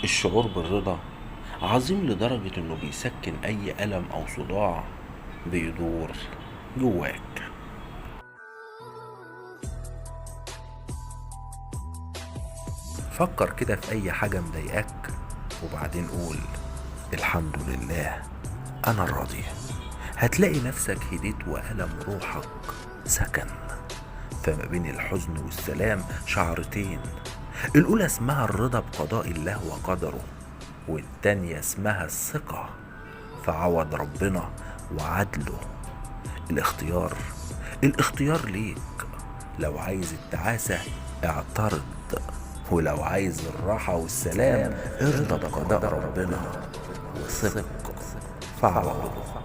الشعور بالرضا عظيم لدرجة انه بيسكن اي ألم او صداع بيدور جواك. فكر كده في اي حاجة مضايقاك وبعدين قول الحمد لله انا راضي. هتلاقي نفسك هديت وألم روحك سكن. فما بين الحزن والسلام شعرتين، الأولى اسمها الرضا بقضاء الله وقدره، والتانية اسمها الثقة في عوض ربنا وعدله. الاختيار ليك. لو عايز التعاسة اعترض، ولو عايز الراحة والسلام ارضى بقضاء ربنا وثق في عوضه.